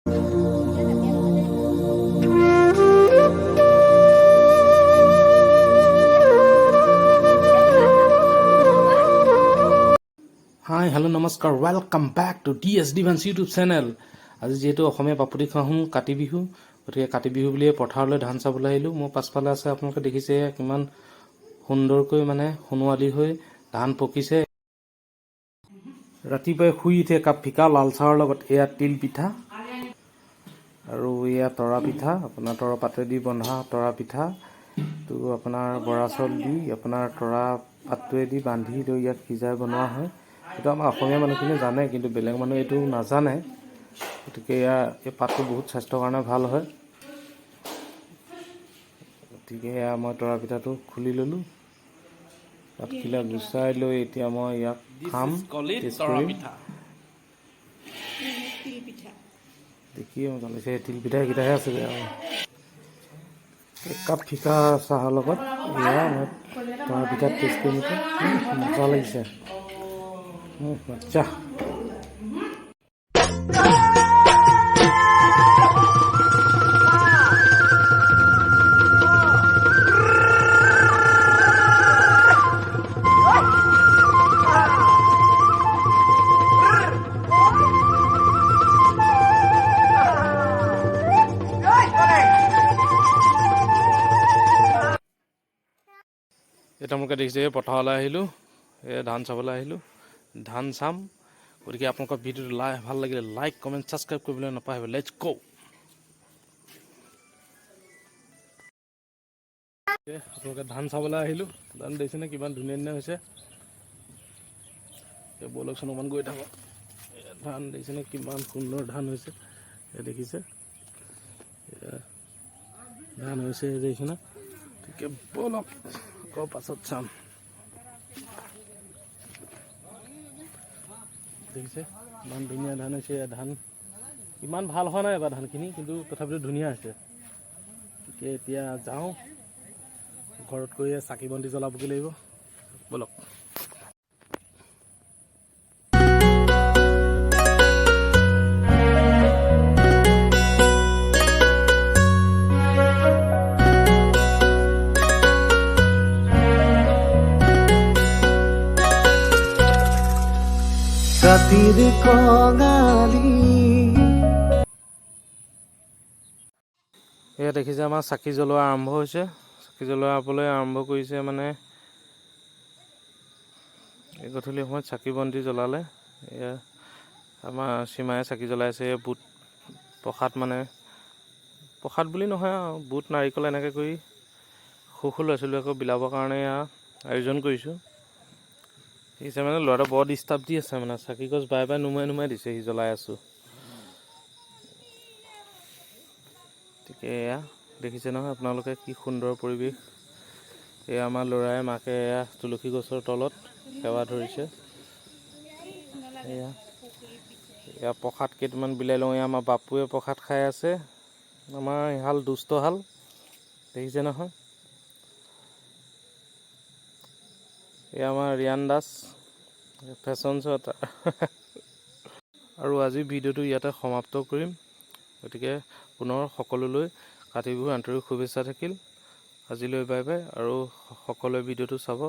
হাই, hello', নমস্কাৰ, welcome back to DS Divans YouTube channel. আজি যিহেতু অসমীয়া বাপতি সাহোন কাতি বিহু, গতিকে কাতি বিহু বুলিয়ে পথাৰলৈ ধান চাবলৈ আহিলোঁ। মোৰ পাছফালে আছে, আপোনালোকে দেখিছে, কিমান সুন্দৰকৈ মানে সোণোৱালী হৈ ধান পকিছে। ৰাতিপুৱাই শুই উঠি একাপ ফিকা লাল চাহৰ লগত এয়া তিল পিঠা আৰু এয়া তৰা পিঠা, আপোনাৰ তৰা পাতেদি বন্ধা তৰা পিঠা। তো আপোনাৰ বৰা চাউল দি, আপোনাৰ তৰা পাতটোৱেদি বান্ধি লৈ ইয়াক সিজাই বনোৱা হয়। এইটো আমাৰ অসমীয়া মানুহখিনিয়ে জানে, কিন্তু বেলেগ মানুহে এইটো নাজানে। গতিকে ইয়াৰ এই পাতটো বহুত স্বাস্থ্যৰ কাৰণে ভাল হয়। গতিকে এয়া মই তৰা পিঠাটো খুলি ল'লোঁ, পাতখিলা গুচাই লৈ এতিয়া মই ইয়াক খাম, টেষ্ট কৰিম। তিল পিঠা। দেখিয়ে মজা লাগিছে। তিল পিঠা এইকেইটাহে আছেগৈ আৰু। একাপ ফিকা চাহৰ লগত এয়া মই তৰা পিঠা টেষ্ট কৰিম এতিয়া। মজা লাগিছে, মজা। এতিয়া আপোনালোকে দেখিছে, এই পথাৰলৈ আহিলোঁ, এই ধান চাবলৈ আহিলোঁ, ধান চাম। গতিকে আপোনালোকৰ ভিডিঅ'টো ভাল লাগিলে লাইক, কমেণ্ট, ছাবস্ক্ৰাইব কৰিবলৈ নাপাহৰিব। Let's go. আপোনালোকে ধান চাবলৈ আহিলোঁ। ধান দেখিছেনে, কিমান ধুনীয়া ধুনীয়া হৈছে? এই ব'লকচোন, অকণমান গৈ থাকক। এই ধান দেখিছেনে, কিমান সুন্দৰ ধান হৈছে? এই দেখিছে, এয়া ধান হৈছে, দেখিছেনে? গতিকে ব'লক, আকৌ পাছত চাম। দেখিছে, ইমান ধুনীয়া ধান হৈছে। এয়া ধান ইমান ভাল হোৱা নাই এবাৰ ধানখিনি, কিন্তু তথাপিতো ধুনীয়া হৈছে। গতিকে এতিয়া যাওঁ, ঘৰত গৈ চাকি বন্তি জ্বলাবগৈ লাগিব। ব'লক। কাতিৰ কঙালী। এয়া দেখিছে, আমাৰ চাকি জ্বলোৱা আৰম্ভ হৈছে। চাকি জ্বলাবলৈ আৰম্ভ কৰিছে। মানে এই গধূলি সময়ত চাকি বন্তি জ্বলালে। এয়া আমাৰ সীমায়ে চাকি জ্বলাইছে। এই বুট প্ৰসাদ, মানে প্ৰসাদ বুলি নহয় আৰু, বুট নাৰিকল এনেকৈ কৰি সৰু সৰু ল'ৰা ছোৱালীবিলাকক বিলাবৰ কাৰণে এয়া আয়োজন কৰিছোঁ। দেখিছে, মানে ল'ৰাটো বৰ ডিষ্টাৰ্ব দি আছে। মানে চাকি গছ বাৰে বাৰে নুমাই নুমাই দিছে সি, জ্বলাই আছোঁ। গতিকে এয়া দেখিছে নহয় আপোনালোকে, কি সুন্দৰ পৰিৱেশ। এয়া আমাৰ ল'ৰাই মাকে এয়া তুলসী গছৰ তলত সেৱা ধৰিছে। এয়া এয়া প্ৰসাদ কেইটামান বিলাই লওঁ। এয়া আমাৰ বাপুৱে প্ৰসাদ খাই আছে। আমাৰ এহাল দুষ্ট হাল দেখিছে নহয়। এয়া আমাৰ ৰিয়ান দাস, ফেশ্বন শ্ব' এটা। আৰু আজি ভিডিঅ'টো ইয়াতে সমাপ্ত কৰিম। গতিকে পুনৰ সকলোলৈ কাতি বিহুৰ আন্তৰিক শুভেচ্ছা থাকিল। আজিলৈ বাই বাই আৰু সকলোৱে ভিডিঅ'টো চাব।